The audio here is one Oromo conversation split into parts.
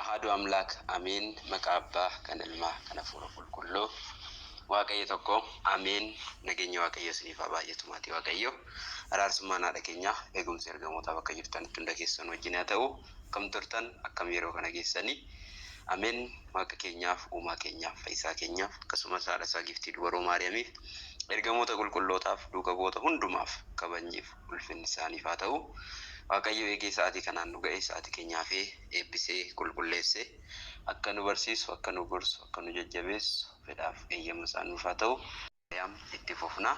Ahaadu Amlaak Ameen maqaa Abbaa kan Ilmaa kan Hafuura Qulqulluu Waaqayyo tokko Ameen nageenya Waaqayyo isiniif haa baay'atu maatii Waaqayyo araarsummaan haadha keenyaa eegumsi ergamootaa bakka jirtanitti hunda keessan wajjin haa ta'u akkam turtan akkam yeroo kana geessanii Ameen Waaqa keenyaaf uumaa keenyaaf fayyisaa keenyaaf akkasumas haadha isaa giftii dubaroo Maariyaamiif ergamoota qulqullootaaf duuka bu'oota hundumaaf kabajniif ulfinni isaaniif haa ta'u. Waaqayyo eegee sa'aatii kanaan nu ga'e sa'aatii keenya hafee eebbisee qulqulleessee akka nu barsiisu, akka nu gorsu, akka nu jajjabeessu fedhaaf eeyyama isaa nuuf haa ta'u. Maariyaam itti fufna.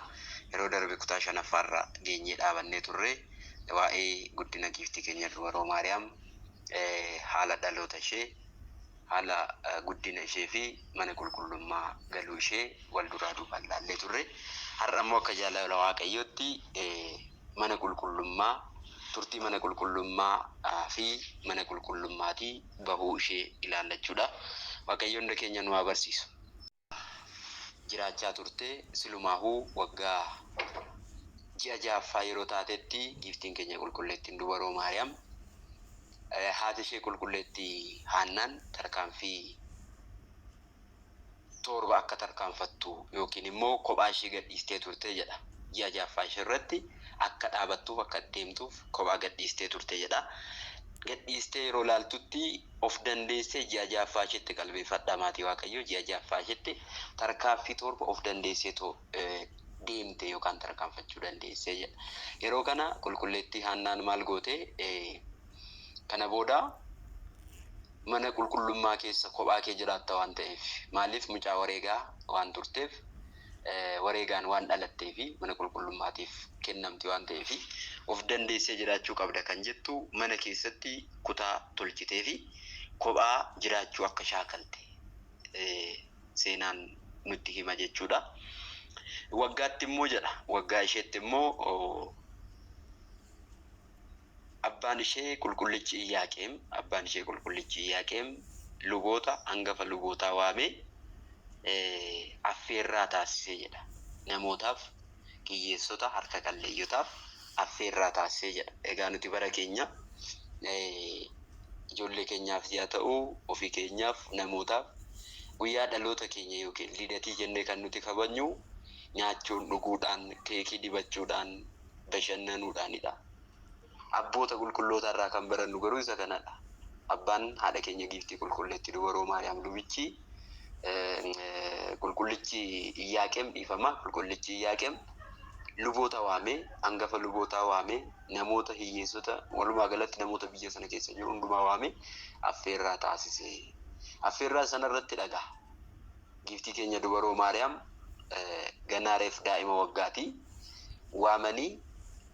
Yeroo darbe kutaa shanaffaarra geenyee dhaabannee turre. Waa'ee guddina giiftii keenya dubaroo Maariyaam haala dhaloota ishee, haala guddina ishee fi mana qulqullummaa galuu ishee wal duraa duubaan laallee turre. Har'a immoo akka jaalala Waaqayyootti mana qulqullummaa, turtii mana qulqullummaa fi mana qulqullummaatii bahuu ishee ilaallachuudha. Waaqayyo hunda keenya nu haa barsiisu. Jiraachaa turte. Silumaahuu waggaa ji'a ja'affaa yeroo taatetti giiftiin keenya qulqulleettiin dubaroo Maariyaam haati ishee qulqulleettii Haannaan tarkaanfii 7 akka tarkaanfattu yookiin immoo kophaa ishee gadhiistee turte jedha. Ji'a ja'affaa ishee irratti akka dhaabattuuf akka deemtuuf kophaa gadhiistee turte jedha. Gadhiistee yeroo ilaaltutti of dandeessee ji'a ja'affaa isheetti qalbeeffadhaa maatii Waaqayyoo ji'a ja'affaa isheetti tarkaaffii 7 of dandeessee deemte yookaan tarkaanfachuu dandeessee jedha. Yeroo kana qulqulleettii Haannaan maal goote? Kana booda mana qulqullummaa keessa kophaa kee jiraatta waan ta'eef maaliif mucaa wareegaa waan turteef wareegaan waan dhalattee fi mana qulqullummaatiif kennamti waan ta'eef of dandeessee jiraachuu qabda kan jettu mana keessatti kutaa tolchitee fi kophaa jiraachuu akka shaakalte seenaan nutti hima jechuudha. Waggaatti immoo jedha waggaa isheetti immoo Abbaan ishee qulqullichi Iyyaaqeem, abbaan ishee qulqullichi Iyyaaqeem luboota, angafa lubootaa waamee affeerraa taasise jedha. Namootaaf, hiyyeessota, harka qalleeyyotaaf affeerraa taasise jedha. Egaa nuti bara keenya ijoollee keenyaafis yaa ta'u ofii keenyaaf namootaaf guyyaa dhaloota keenya yookiin lidatii jennee kan nuti kabajnu nyaachuun, dhuguudhaan, keekii dibachuudhaan, bashannanuudhaanidha. Abboota qulqullootaa irraa kan barannu garuu isa kanadha. Abbaan haadha keenya giiftii qulqulleetti dubaroo Maariyaam lubichi qulqullichi Iyyaaqeem dhiifama qulqullichi Iyyaaqeem luboota waamee hangafa lubootaa waamee namoota hiyyeessota walumaa galatti namoota biyya sana keessa jiru hundumaa waamee affeerraa taasise. Affeerraa sana irratti dhagaa giiftii keenya dubaroo Maariyaam ganaa reef daa'ima waggaati waamanii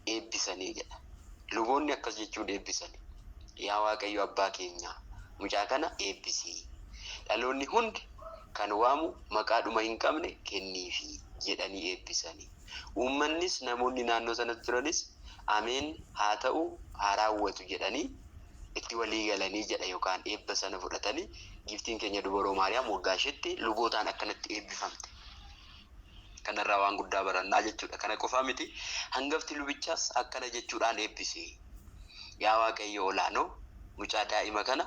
eebbisanii jedha. Luboonni akkas jechuun eebbisani. Yaa Waaqayyo abbaa keenya mucaa kana eebbisi. Dhaloonni hundi kan waamu maqaa dhuma hin qabne kenniifi jedhanii eebbisani. Uummannis namoonni naannoo sana turanis Ameen haa ta'u haa raawwatu jedhanii itti walii galanii jedha yookaan eebba sana fudhatanii giiftiin keenya dubaroo Maariyaam waggaa isheetti lubootaan akkanatti eebbifamte. Kanarraa waan guddaa barannaa jechuudha. Kana qofaa miti hangafti lubichaas akkana jechuudhaan eebbise. Yaa Waaqayyo olaanoo mucaa daa'ima kana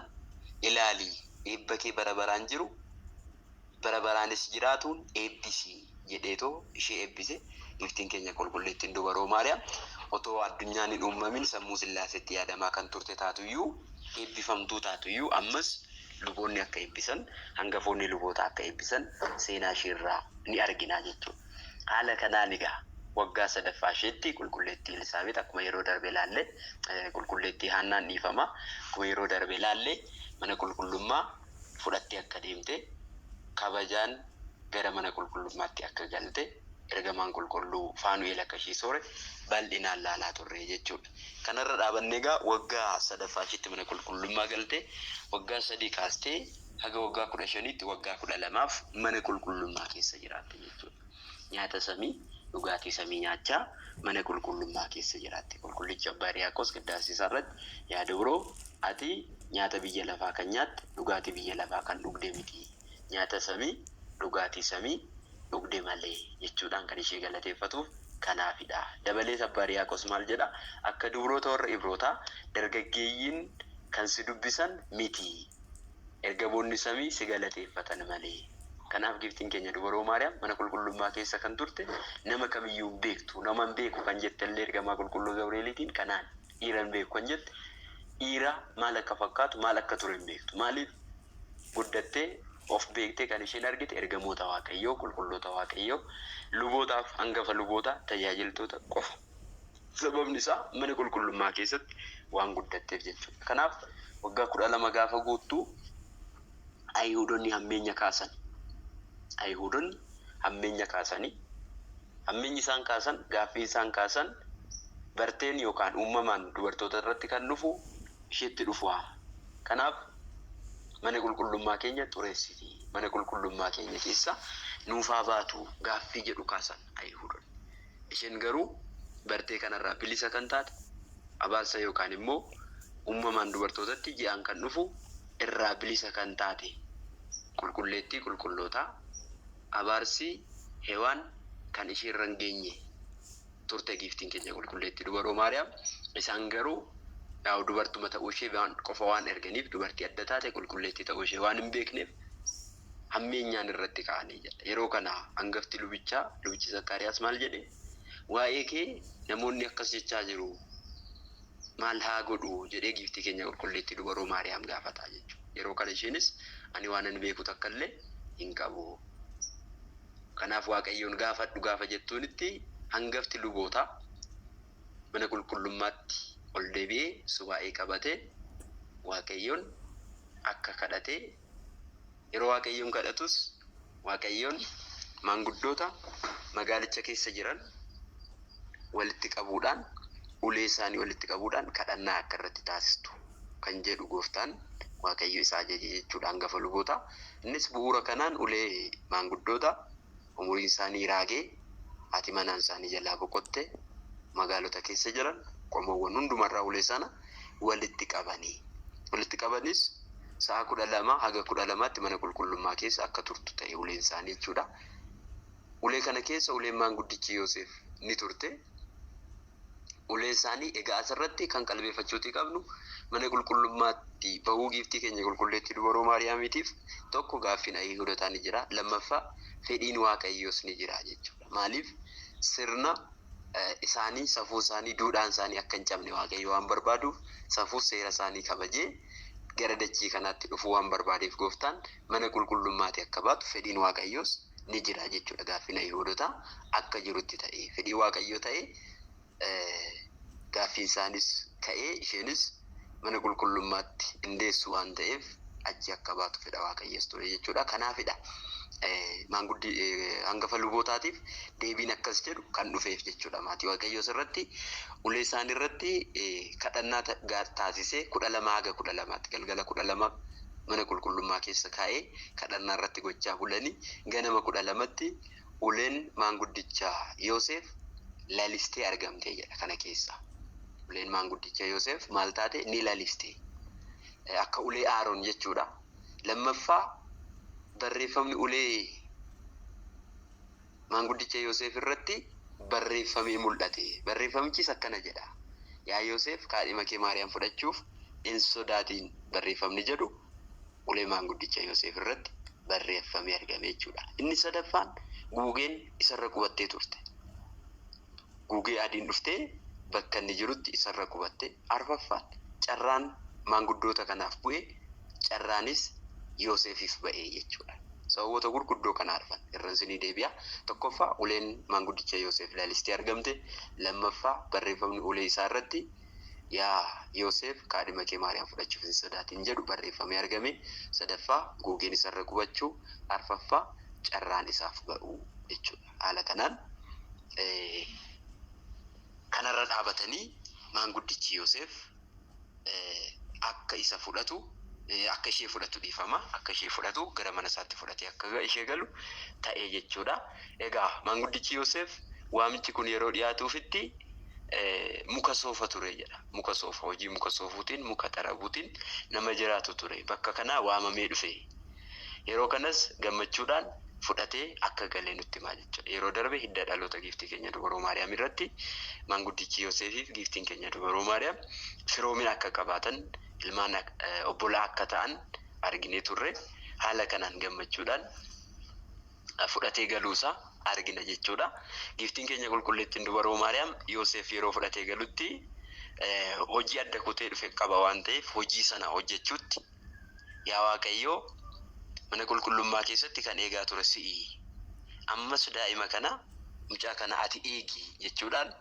ilaali eebba kee bara baraan jiru bara baraanis jiraatuun eebbisi jedheetoo ishee eebbise. Giiftiin keenya qulqulleettiin dubaroo Maariyaam otoo addunyaan hin uumamin sammuu Sillaaseetti yaadamaa kan turte taatuyyuu eebbifamtuu taatuyyuu ammas luboonni akka eebbisan, hangafoonni lubootaa akka eebbisan seenaa ishee irraa ni argina jechuudha. Haala kanaan egaa waggaa sadaffaa isheetti qulqulleettii Elisaabeet akkuma yeroo darbe ilaalle qulqulleettii Haannaan dhiifama akkuma yeroo darbe ilaalle mana qulqullummaa fudhattee akka deemte kabajaan gara mana qulqullummaatti akka galte ergamaan qulqulluu Faanu'eel akka ishii soore bal'inaan laalaa turre jechuudha. Kanarra dhaabannee egaa waggaa sadaffaa ishiitti mana qulqullummaa galte waggaa 3 kaastee haga waggaa 15tti waggaa 12f mana qulqullummaa keessa jiraatte jechuudha. Nyaata samii, dhugaatii samii nyaachaa mana qulqullummaa keessa jiraatte. Qulqullichi Abbaa Hiriyaaqoos qiddaasee isaa irratti yaa dubroo ati nyaata biyya lafaa kan nyaatte dhugaatii biyya lafaa kan dhugde miti. Nyaata samii, dhugaatii samii dhugde malee jechuudhaan kan ishee galateeffatuuf kanaafidha. Dabalees Abbaa Hiriyaaqoos maal jedha? Akka dubroota warra Ibrootaa dargaggeeyyiin kan si dubbisan miti. Ergamoonni samii si galateeffatan malee. Kanaaf giiftiin keenya dubaroo Maariyaam mana qulqullummaa keessa kan turte nama kamiyyuu hin beektu. Nama hin beeku kan jette illee ergamaa qulqulluu Gabri'eeliitiin kanaan dhiira hin beeku kan jette dhiira maal akka fakkaatu maal akka ture hin beektu. Maaliif guddattee of beektee kan isheen argite ergamoota Waaqayyoo, qulqulloota Waaqayyoo, lubootaaf hangafa lubootaa tajaajiltoota qofa. Sababni isaa mana qulqullummaa keessatti waan guddatteef jechuudha. Kanaaf waggaa 12 gaafa guuttu Ayihuudonni hammeenya kaasan. Ayihuudonni hammeenya kaasanii hammeenyi isaan kaasan gaaffii isaan kaasan barteen yookaan uumamaan dubartoota irratti kan dhufu isheetti dhufu. Kanaaf mana qulqullummaa keenya xureessiti. Mana qulqullummaa keenya keessa nuufaa baatu gaaffii jedhu kaasan Ayihuudonni. Isheen garuu bartee kanarraa bilisa kan taate abaarsa yookaan immoo uumamaan dubartootatti ji'aan kan dhufu irraa bilisa kan taate qulqulleettii qulqullootaa abaarsi Hewaan kan isheerra hin geenye turte giiftiin keenya qulqulleettii dubaroo Maariyaam. Isaan garuu yaa'u dubartuma ta'uu ishee qofa waan erganiif dubartii adda taate qulqulleettii ta'uu ishee waan hin beekneef hammeenyaan irratti ka'anii jedha. Yeroo kana hangafti lubichaa lubichi Zakkaariyaas maal jedhe? Waa'ee kee namoonni akkas jechaa jiru. Maal haa godhu jedhee giiftii keenya qulqulleettii dubaroo Maariyaam gaafataa jechuudha. Yeroo kana isheenis ani waan ani beeku takka illee hin qabu. Kanaaf Waaqayyoon gaafadhu gaafa jettuunitti hangafti lubootaa mana qulqullummaatti ol deebi'ee subaa'ee qabatee Waaqayyoon akka kadhatee yeroo Waaqayyoon kadhatus Waaqayyoon maanguddoota magaalicha keessa jiran walitti qabuudhaan ulee isaanii walitti qabuudhaan kadhannaa akka irratti taasistu kan jedhu gooftaan Waaqayyo isa ajaje jechuudha hangafa lubootaa. Innis bu'uura kanaan ulee maanguddoota umuriin isaanii raagee haati manaan isaanii jalaa boqotte magaalota keessa jiran qomoowwan hundumarraa ulee sana walitti qabanii. Walitti qabanis sa'a 12 haga 12tti mana qulqullummaa keessa akka turtu ta'e uleen isaanii jechuudha. Ulee kana keessa uleen maanguddichi Yoosef ni turte. Ulee isaanii egaa asirratti kan qalbeeffachuutii qabnu mana qulqullummaatti bahuu giiftii keenya qulqulleettii dubaroo Maariyaamiitiif tokko gaaffiin Ayihuudotaa ni jira. Lammaffaa fedhiin Waaqayyoos ni jira jechuudha. Maaliif sirna isaanii safuu isaanii duudhaan isaanii akka hin cabne Waaqayyo waan barbaaduuf safuu seera isaanii kabajee gara dachii kanaatti dhufuu waan barbaadeef gooftaan mana qulqullummaatti akka baatu fedhiin Waaqayyoos ni jira jechuudha. Gaaffiin Ayihuudotaa akka jirutti ta'ee fedhii Waaqayyoo ta'ee gaaffiin isaanis ka'ee isheenis mana qulqullummaatti hin deessu waan ta'eef achi akka baatu fedha Waaqayyoos ture jechuudha. Kanaafidha maanguddii hangafa lubootaatiif deebiin akkas jedhu kan dhufeef jechuudha. Maatii Waaqayyoos irratti ulee isaan irratti kadhannaa taasisee 12 haga 12tti galgala 12 mana qulqullummaa keessa kaa'ee kadhannaa irratti gochaa bulanii ganama 12tti uleen maanguddicha Yoosef lalistee argamtee jedha kana keessa. Uleen maanguddicha Yoosef maal taate ni laliste. Akka ulee Aaroon jechuudha. Lammaffaa barreeffamni ulee maanguddicha Yoosef irratti barreeffamee mul'ate. Barreeffamichis akkana jedha. Yaa Yoosef kaadhima kee Maariyaam fudhachuuf hin sodaatiin barreeffamni jedhu ulee maanguddicha Yoosef irratti barreeffamee argame jechuudha. Inni sadaffaan guugeen isarra qubattee turte. Guugee adiin dhuftee bakka inni jirutti isarra qubatte. Arfaffaan carraan maanguddoota kanaaf bu'e carraanis Yoosefiif ba'e jechuudha. Sababoota gurguddoo kana arfan irra isinii deebi'a. Tokkoffaa uleen maanguddicha Yoosef lalistee argamte. Lammaffaa barreeffamni ulee isaa irratti yaa Yoosef kaadhima kee Maariyaam fudhachuuf hin sodaatin jedhu barreeffamee argame. Sadaffaa guugeen isarra qubachuu. Arfaffaa carraan isaaf ba'uu jechuudha. Haala kanaan kanarra dhaabatanii maanguddichi Yoosef akka isa fudhatu akka ishee fudhatu dhiifama akka ishee fudhatu gara mana isaatti fudhatee akka ishee galu ta'ee jechuudha. Egaa maanguddichi Yoosef waamichi kun yeroo dhiyaatuufitti muka soofa ture jedha. Muka soofa hojii muka soofuutiin muka xarabuutiin nama jiraatu ture. Bakka kanaa waamamee dhufe. Yeroo kanas gammachuudhaan fudhatee akka galee nutti himaa jechuudha. Yeroo darbe hidda dhaloota giiftii keenya dubaroo Maariyaam irratti maanguddichi Yoosefiif giiftiin keenya dubaroo Maariyaam firoomina akka qabaatan ilmaan obbolaa akka ta'an arginee turre. Haala kanaan gammachuudhaan fudhatee galuusaa argina jechuudha. Giiftiin keenya qulqulleettiin dubaroo Maariyaam Yoosef yeroo fudhatee galutti hojii adda kutee dhufe qaba waan ta'eef hojii sana hojjechuutti yaa Waaqayyoo mana qulqullummaa keessatti kan eegaa ture si'i. Ammas daa'ima kana mucaa kana ati eegi jechuudhaan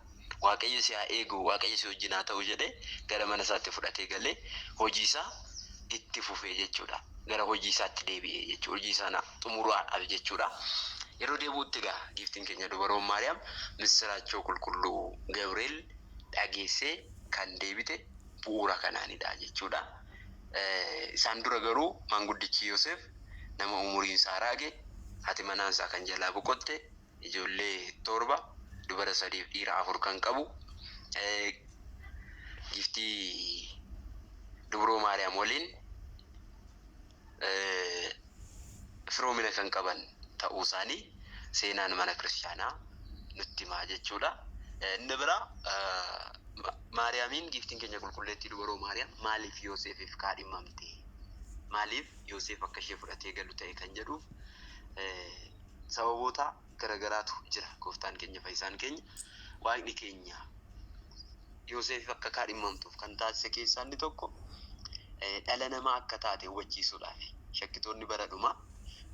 Waaqayyo si haa eegu, Waaqayyo si wajjin haa ta'u jedhee gara mana isaatti fudhatee galee hojii isaa itti fufee jechuudha. Gara hojii isaatti deebi'ee jechuudha. Hojii sana xumuruudhaaf jechuudha. Yeroo deebi'utti egaa giiftiin keenya dubaroon Maariyaam misiraachoo qulqulluu Gabriel dhageessee kan deebite bu'uura kanaanidha jechuudha. Isaan dura garuu maanguddichi Yoosef nama umuriin isaa raage, haati manaan isaa kan jalaa boqotte, ijoollee 7 dubara 3 fi dhiira 4 kan qabu, giiftii dubroo Maariyaam waliin firoomina kan qaban ta'uu isaanii seenaan mana kiristaanaa nutti himaa jechuudha. Inni biraa Maariyaamiin giiftiin keenya qulqulleettii dubaroo Maariyaam maaliif Yoosefiif kaadhimamte? Maaliif Yoosef akka ishee fudhatee galu ta'e kan jedhuuf sababoota garagaraatu jira. Gooftaan keenya fayyisaan keenya Waaqni keenya Yoosefiif akka kaadhimamtuuf kan taasise keessaa inni tokko dhala namaa akka taate hubachiisuudhaaf. Shakkitoonni bara dhumaa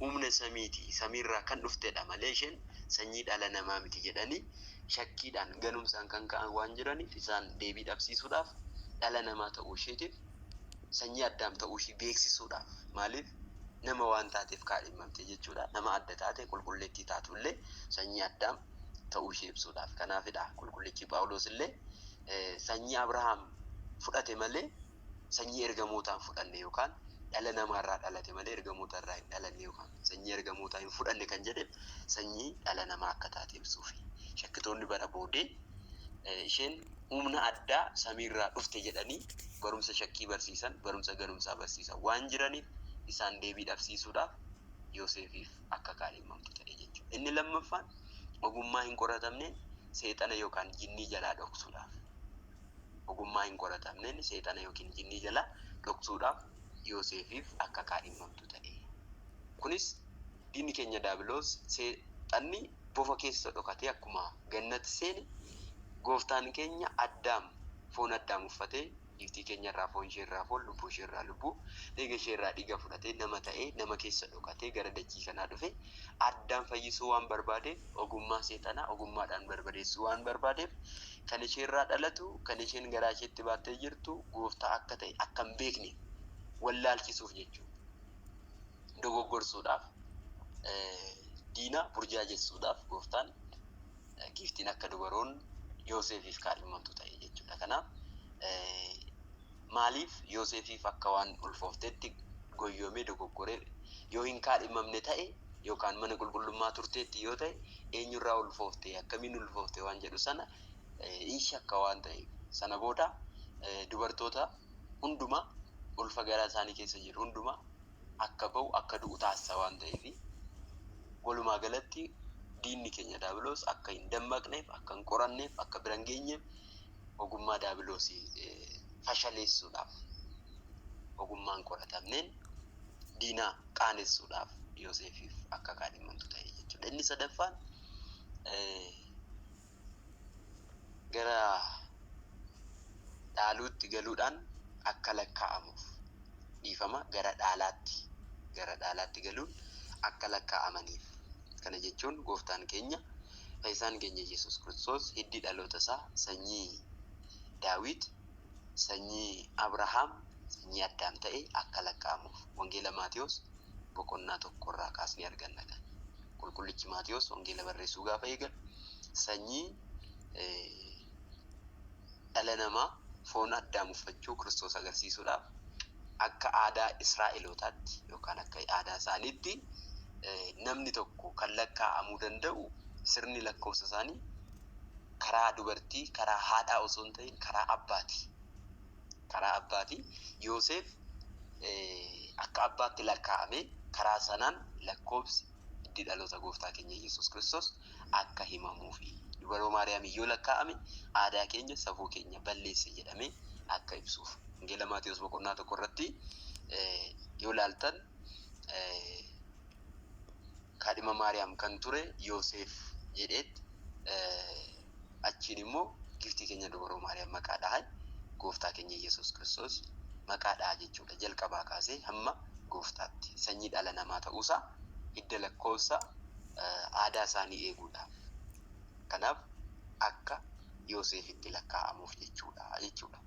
humna samiiti, samiirraa kan dhuftedha malee isheen sanyii dhala namaa miti jedhanii shakkiidhaan ganumsaan kan ka'an waan jiraniif isaan deebii dhabsiisuudhaaf dhala namaa ta'uu isheetiif sanyii Addaam ta'uu ishee beeksisuudhaaf maaliif nama waan taateef kaadhimamte jechuudha. Nama adda taate qulqulleettii taatullee sanyii Addaam ta'uu ishee ibsuudhaaf. Kanaafidha qulqullichi Phaawulos illee sanyii Abrahaam fudhate malee sanyii ergamootaan fudhanne yookaan dhala namaarraa dhalate malee ergamoota irraa hin dhalanne yookaan sanyii ergamootaa hin fudhanne kan jedheef sanyii dhala namaa akka taate ibsuufi. Shakkitoonni bara boodee isheen humna addaa samiirraa dhufte jedhanii barumsa shakkii barsiisan, barumsa ganumsaa barsiisan waan jiraniif isaan deebii dhabsiisuudhaaf Yoosefiif akka kaadhimamtu ta'e jechuudha. Inni lammaffaan ogummaa hin qoratamneen seexana yookaan jinnii jalaa dhoksuudhaaf. Ogummaa hin qoratamneen seexana yookiin jinnii jalaa dhoksuudhaaf Yoosefiif akka kaadhimamtu ta'e. Kunis diinni keenya Daabiloos seexanni bofa keessa dhokatee akkuma gannatti seene gooftaan keenya Addaam foon Addaam uffatee giiftii keenya irraa foon ishee irraa foon, lubbuu ishee irraa lubbuu, dhiiga ishee irraa dhiiga fudhatee nama ta'ee nama keessa dhokatee gara dachii kanaa dhufe Addaam fayyisuu waan barbaadeef ogummaa seexanaa ogummaadhaan barbadeessuu waan barbaadeef kan ishee irraa dhalatu kan isheen garaa isheetti baattee jirtu gooftaa akka ta'e akka hin beekne wallaalchisuuf jechuudha. Dogoggorsuudhaaf diina burjaajessuudhaaf gooftaan giiftiin akka dubaroon Yoosefiif kaadhimamtu ta'e jechuudha. Kanaaf maaliif Yoosefiif akka waan ulfooftetti goyyoomee dogoggoree yoo hin kaadhimamne ta'e yookaan mana qulqullummaa turteetti yoo ta'e eenyurraa ulfoofte akkamiin ulfoofte waan jedhu sana in shakka waan ta'eef sana booda dubartoota hundumaa ulfa garaa isaanii keessa jiru hundumaa akka ba'u akka du'u taasisa waan ta'eef walumaa galatti diinni keenya Daabiloos akka hin dammaqneef, akka hin qoranneef, akka bira hin geenyeef ogummaa Daabiloosii fashaleessuudhaaf ogummaan qoratamneen diina qaanessuudhaaf Yoosefiif akka kaadhimamtu ta'e jechuudha. Inni sadaffaan gara dhaaluutti galuudhaan akka lakkaa'amuuf dhiifama gara dhaalaatti galuun akka lakkaa'amaniif. Kana jechuun gooftaan keenya fayyisaan keenya Yesuus Kiristoos hiddi dhaloota isaa sanyii Daawit, sanyii Abrahaam, sanyii Addaam ta'e akka lakkaa'amuuf. Wangeela Maatiyos boqonnaa 1 irraa kaasnee arganna kan. Qulqullichi Maatiyos wangeela barreessuu gaafa eegalu sanyii dhala namaa foon Addaam uffachuu Kiristoos agarsiisuudhaaf akka aadaa Israa'elootaatti yookaan akka aadaa isaaniitti namni tokko kan lakkaa'amuu danda'u sirni lakkoofsa isaanii karaa dubartii, karaa haadhaa osoo hin ta'in karaa abbaati. Karaa abbaati. Yoosef akka abbaatti lakkaa'amee karaa sanaan lakkoofsi hiddi dhaloota gooftaa keenya Yesuus Kiristoos akka himamuufi. Dubaroo Maariyaam yoo lakkaa'ame aadaa keenya, safuu keenya balleesse jedhamee akka ibsuuf. Wangeela Maatiyos boqonnaa 1 irratti Yoo ilaaltan kaadhima Maariyaam kan ture Yoosef jedheet achiin immoo giiftii keenya dubaroo Maariyaam maqaa dhahan gooftaa keenya Yesuus Kiristoos maqaa dhaha jechuudha. Jalqabaa kaasee hamma gooftaatti sanyii dhala namaa ta'uusaa hidda lakkoofsa aadaa isaanii eeguudhaaf. Kanaaf akka Yoosefitti lakkaa'amuuf jechuudha jechuudha.